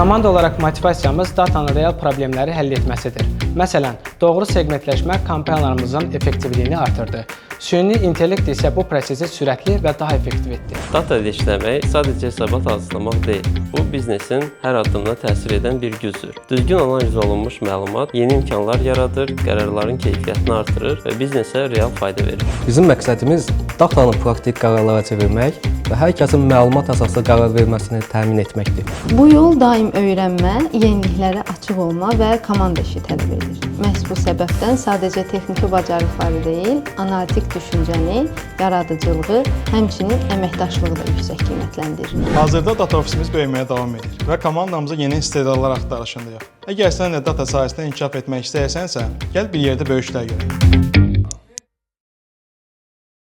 Komanda olaraq motivasiyamız datanın real problemləri həll etməsidir. Məsələn, doğru seqmentləşmə kampaniyalarımızın effektivliyini artırdı. Süni intellekt isə bu prosesi sürətli və daha effektiv etdi. Data ilə işləmək sadəcə hesabat hazırlamaq deyil. Bu biznesin hər addımına təsir edən bir gücdür. Düzgün analiz olunmuş məlumat yeni imkanlar yaradır, qərarların keyfiyyətini artırır və biznesə real fayda verir. Bizim məqsədimiz datanı praktik qərarlara çevirmək və hər kəsin məlumat əsaslı qərar verməsini təmin etməkdir. Bu yol daim öyrənmə, yeniliklərə açıq olma və komanda işi tələb edir. Məhz bu səbəbdən sadəcə texniki bacarıqları deyil, analitik düşüncəni, yaradıcılığı, həmçinin əməkdaşlığı da yüksək qiymətləndirir. Hazırda data ofisimiz böyüməyə davam edir və komandamıza yeni istedadlar axtarışındayıq. Əgər sən də data sahəsində inkişaf etmək istəyirsənsə, gəl bir yerdə böyük işlər görək.